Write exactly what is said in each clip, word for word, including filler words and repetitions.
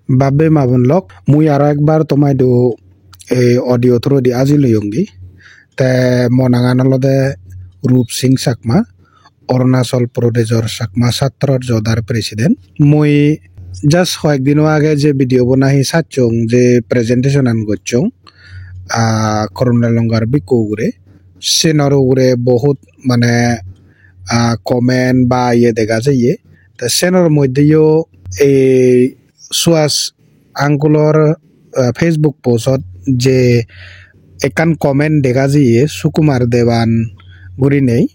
Bab-bei ma-bon lok, mui aro ekbar tomaidu ei audio through di ajil oyongi. Te mo nangan olode Rup Singh Chakma, Arunachal Pradeshor Chakma Chhatro Jodhar president. Mui just hoyek dino age je video bo nahi sacchong, je presentation an gocchong, ah, Karuna Longar bikku ugure. Senor ugure bohut mane, ah, comment ba iye dega jeye. Te senor moddheyo ei Suhas uncle-or, ah, Facebook post-ot je ekkan comment dega jiye Sukumar Dewan gurinei.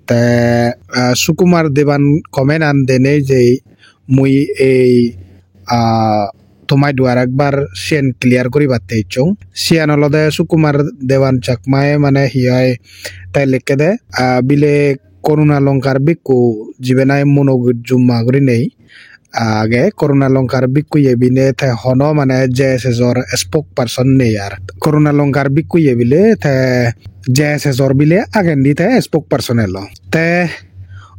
Te, ah, Sukumar Dewan comment-an denei je mui ei, ah, tomaidu arekbar siyen clear guribatte icchong. Siyan olode Sukumar Dewan Chakma-ye mane hi hoi te likkede, ah, bile Karuna Longar bikku jibe nahi Monoj Jumma gurinei age, Karuna Longar bikku ye bile te hono mane J S S-or spokesperson nei ar. Karuna Longar bikku ye bile te J S S-or bile agendi te spokesperson elo. Te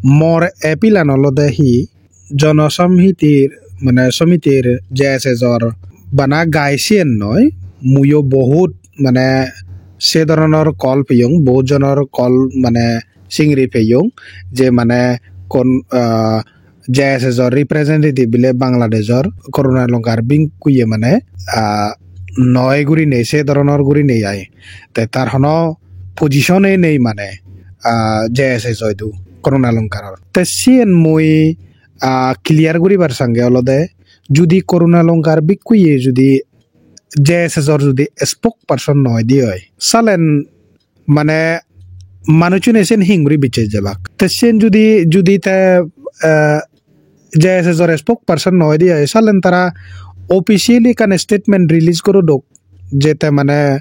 mor appeal-an olode hi, Jono Samhitir, mane Somitir J S S-or bana gai siyen noi, muiyo bohut mane se dhoronor call peyong, bohut jonor call mane singiri peyong, je mane kon, ah, J S S-or representative bile Bangladeshor Karuna Longar bikku ye mane, ah, noi gurinei, se dhoronor gurinei ai. Te tar hono position-e nei mane, ah, J S S hoidu Karuna Longar-or. Te siyen mui, ah, clear guribar sange olode, judi Karuna Longar bikku ye judi J S S-or judi spokesperson noi de oi, salen mane manuchune siyen hinguri bicches jebak. Te siyen judi, judi te, eh, J S S-or spokesperson noi de oi, salen tara officially ekkan statement release gorodok, je te mane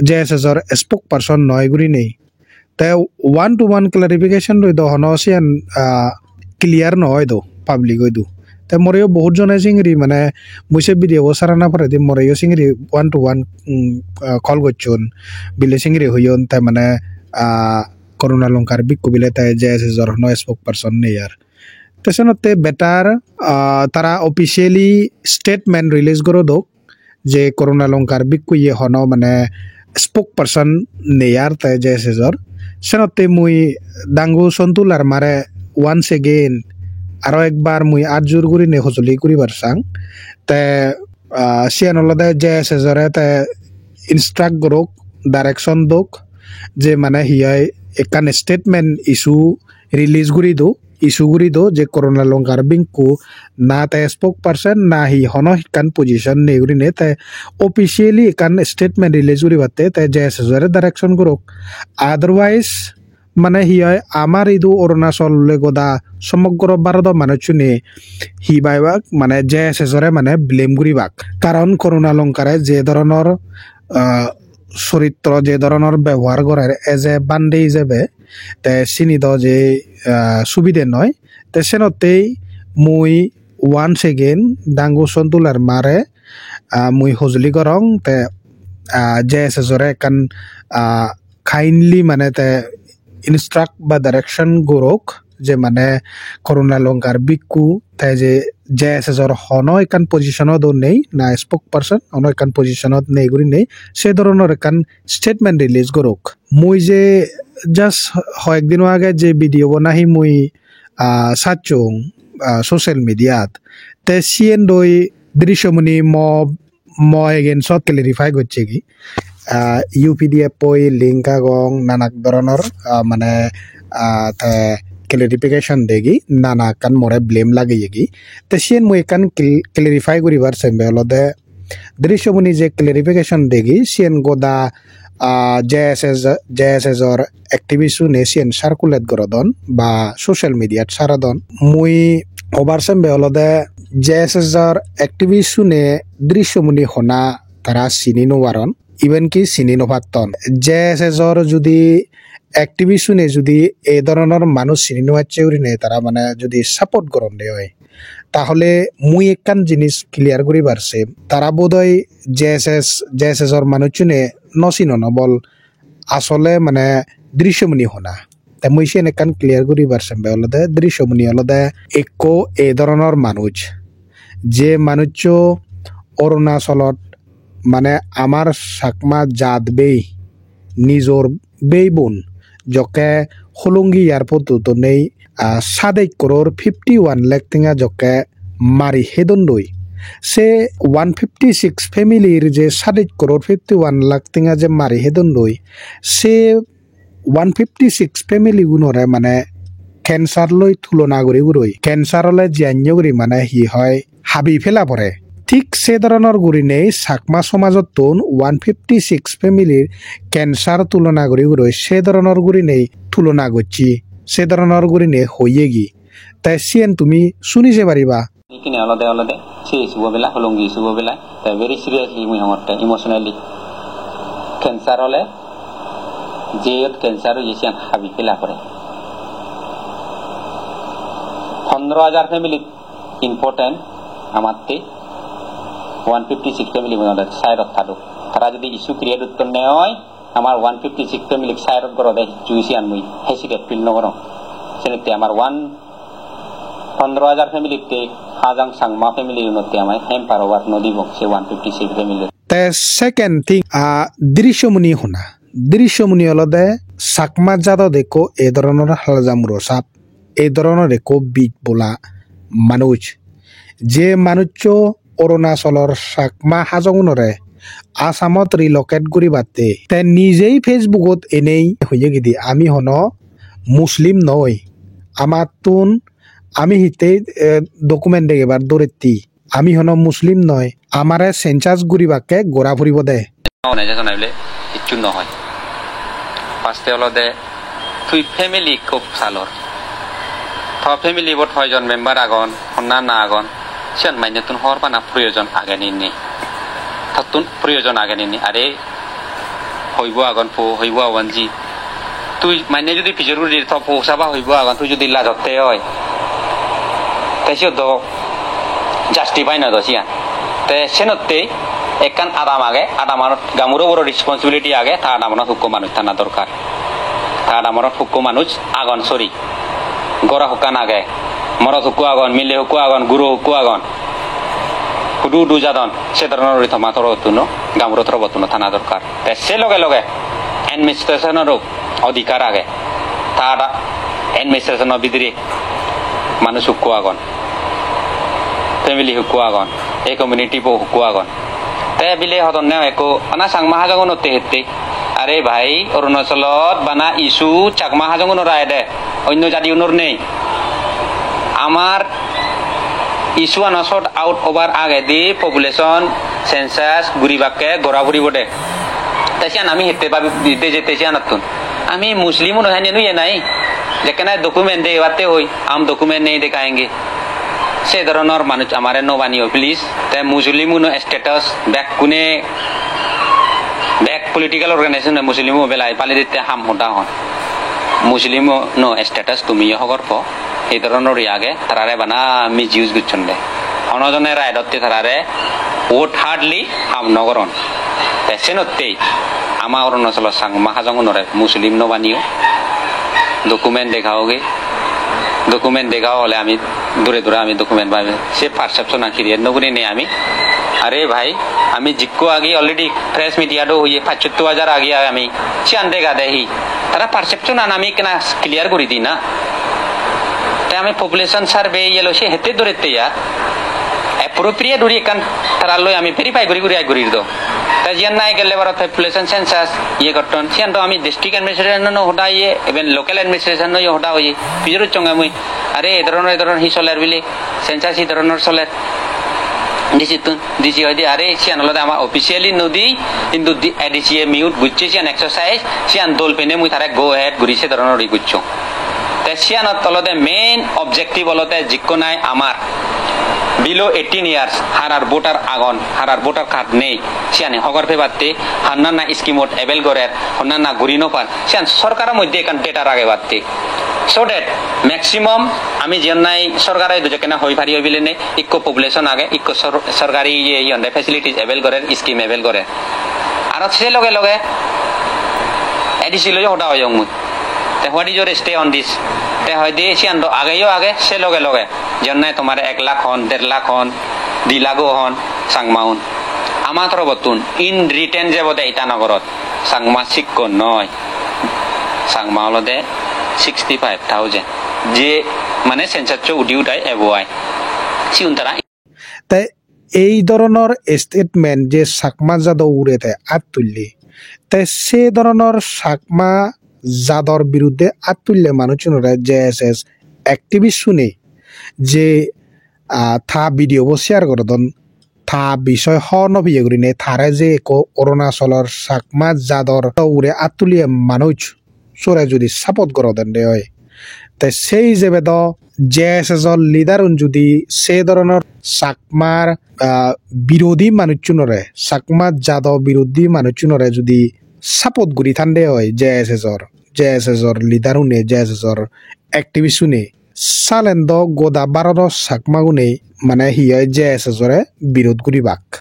J S S-or spokesperson noi gurinei. Te one to one clarification loi do hono siyan, ah, clear no oi do public oi do. Te moreyo bohut jone singiri mane mui se video bo sarana poredi moreyo singiri one to one, mm, ah, call gocchon, bile singiri hoyon te mane, ah, Karuna Longar bikku bile te J S S-or hono spokesperson nei ar. Te senotte better, ah, tara officially statement release gorodok, je Karuna Longar bikku ye hono mane spokesperson nei ar te J S S-or. Senotte mui Dangu Sontu Larmare once again aro ekbar mui at jur gurinei hojoli guribar sang. Te, ah, siyan olode J S S-ore te instruct gorok, direction dok, je mane hi hoi ekkan statement issue release guri do, issue guri do je Karuna Longar bikku na te spokesperson na hi hono ekkan position nei gurinei te officially ekkan statement release guribatte te J S S-ore direction gorok. Otherwise mane hi hoi amar idu Arunachal le goda somogro Bharodo manuchune hi bhebak mane J S S-ore mane blame guribak. Karon Karuna Longare je dhoronor, ah, soritro, je dhoronor bebohar gorer as a bhante ijebe, te sini do je, ah, subide noi. Te senottei mui once again Dangu Sontu Larmare, ah, mui hojoli gorong te, ah, J S S-ore ekkan, ah, kindly mane te instruct ba direction gorok je mane Karuna Longar bikku te je J S S-or hono ekkan position-ot o nei, na spokesperson, hono ekkan position-ot nei gurinei se dhoronor ekkan statement release gorok. Mui je just hoyek dino age je video bo nahi mui, ah, sacchong, ah, social media-t, te siyen doi Drishyamuni mo mo against-ot clarify gocchegi. Ah, U P D F-oi link agong, nanak dhoronor, ah, mane, ah, te clarification degi, nana ekkan more blame lageyegi. Te siyen mui ekkan cl-, clarify guribar sembe olode Drishyamuni je clarification degi, siyen goda, ah, J S S, J S S-or activist-une siyen circulate gorodon ba social media-t saradon. Mui hobar sembe olode J S S-or activist-une Drishyamuni honna tara sini no paron, even ki sini no patton. J S S-or judi activist-une judi ei dhoronor manuj sini no pacche gurinei tara mane judi support goronde oi, tahole mui ekkan jinis clear guribar sem, tara bodoi J S S, J S S-or manuchune no sinon obol, asole mane Drishyamuni honna. Te mui siyen ekkan clear guribar sembe olode Drishyamuni olode ekko ei dhoronor manuj. Je manuccho Arunachalot mane amar Chakma jat bei, nijor bei bon, jokke Hollongi airport-ot nei, ah, sadej crore fifty one lakh tenga jokke mari hedondoi. Se one fifty six family-r je sadej crore fifty one lakh tenga je mari hedondoi, se one fifty six family gunore mane cancer loi tulona guri guroi. Cancer ole jianyo guri mane hi hoi habi pela pore. Thik se dhoronor gurinei Chakma somajottun one fifty six family-r cancer tulona guri guroi se dhoronor gurinei tulona gocche, se dhoronor gurinei hoyegi. Te siyen tumi suni je pariba. Ikkine olode, olode se issue bo bela, Hollongi issue bo bela, te very seriously mui hongotte, emotionally. Cancer ole, jeyot cancer oye siyan habi pela pore. Pondro hajar family important amatte, one fifty six family mui olode side ot thaduk. Tara jodi issue create utton ne oi, amar one fifty six family side ot gorode hissu siyan mui hesitate feel no gorong. Senotte amar one pondro hajar family-tte Hajong Changma family unotte amar hamper over no dibo se one fifty six family. Te second thing, ah, Drishyamuni hona. Drishyamuni olode Chakma jadot ekko ei dhoronor halajamuro sap, ei dhoronor ekko bij bola manuj. Je manuccho Arunachalor Chakma Hajongunore Assamot relocate guribatte, te nijei Facebook-ot enei hoyegidi, "Ami hono Muslim noi, amattun ami hittei, eh, document degebar doretti, ami hono Muslim noi, amare census guribakke gora puribode." One je sona bile hissu no hoi. First-e olode tui family ikko salor. To family bot hoijon member agon, honna na agon, siyan mannettun hobor pana proyojon age ni nei? Tottun proyojon age ni nei? Are hoibo agon po, hoibo agon ji. Tui manne judi pijor guri to po saba hoibo agon, tui judi lajotte oi, te siyot do justify noi do siyan. Te senotte ekkan adam age, adamanot gamuro buro responsibility age, ta adamanot hukko manuj thana dorkar. Ta adamanot hukko manuj agon, sorry. Gora hukkan age, morot hukko agon, mile hukko agon, guro hukko agon. Hudu hudu jadon, se dhoronor guri toma torobottun o, gamuro torobottun o thana dorkar. Te se loge loge administration-oro odhikar age. Tar administration-o bidire manuj hukko agon, family hukko agon, ei community bo hukko agon. Te bile hodonne ekko bana Changma Hajongunotte hette. Are bhai, Arunachalot bana issue Chakma Hajongunor aede, onno jadiunor nei. Amar issue-ano sort out obar agedi population census guribakke gora puribode. Te siyan ami hette babi de jette siyanottun. Ami Muslim uno hene nuye nai. Jekkene document de batte hoi, "Hum document nahi dikhayenge." Se dhoronor manuj amare no baniyo, please. Te Muslim uno status bekkune, bek political organization e Muslim uno belai pali ditte ham hoda hon. Muslim uno status tumiyo hobor po. Ei dhoronor age, tarare bana misuse gocchon de. Hono jone right-otte tarare word hardly ham no goron. Te senottei ama Arunachalor Changma Hajongunore Muslim no baniyo. Document dekhaoge. Document dekha ole ami dure dure ami document pabi. Se perception an create no gurinei ami. Are bhai, ami jikko agi already press media do hoye pachsotto hajar agi ami. Siyan dega de hi. Tara perception an ami ekkena clear guri di na. Te ami population survey yelo se hette dorette ya. Appropriate guri ekkan tara loi ami verify guri guri ai guri do. Te jiyan nai gelle baro population census iye gotton. Siyan do ami district administration no hoda iye, even local administration no hoda oye. Pijor uchchonge mui. Are ei dhoronor, ei dhoronor hi soler bile, census hi dhoronor soler. D C tun, D C hoide, "Are siyan olode ama officially no di, hintu di-, A D C e mute gocche siyan exercise, siyan dol pene mui tare go ahead guri se dhoronor gocchong." Te siyanot olode main objective olode jikko nai amar below eighteen years harar voter agon, harar voter card nei, siyani hobor pebatte, honnana scheme-ot avail gorer, honnana guri no pan, siyan sorkaro moddhe ekkan data ragebatte. So that maximum ami jiyan nai sorkare idu jekkene hoi pari oi bile nei, ikko population age, ikko sor-, sorkari iye, iye honde facilities avail gorer, scheme avail gorer. Aro se loge loge A D C loi hoda hoyong mui. Te what is your stay on this? Te hoide siyan do ageyo age, se loge loge. Jiyan nai tomare ek lakh hon, der lakh hon, Dilago hon Changmaun. Ama torobottun in written jebode Itanagarot Changma sikkon noi. Changma olode sixty five thousand. Je mane census-o udi udai ebo ai. Sigun tara. Te ei dhoronor statement je Chakma jado ugure te at tulle, te se dhoronor Chakma jador biruddhe at tulle manuchunore J S S activist-une je, ah, ta video bo share gorodon, ta bisoy hobor no piye gurine tare je ekko Arunachalor Chakma jador ugure at tuliye manuj sore judi support gorodon de oi, te sei hijebe do J S S-or leader-un judi se dhoronor Chakmar, ah, birodhi manuchunore, Chakma jado birodhi manuchunore judi support guri thande oi J S S-or, J S S-or leader-une, J S S-or activist-une, salen do goda Bharodo Chakmagune mane hi oi J S S-ore birod guribak.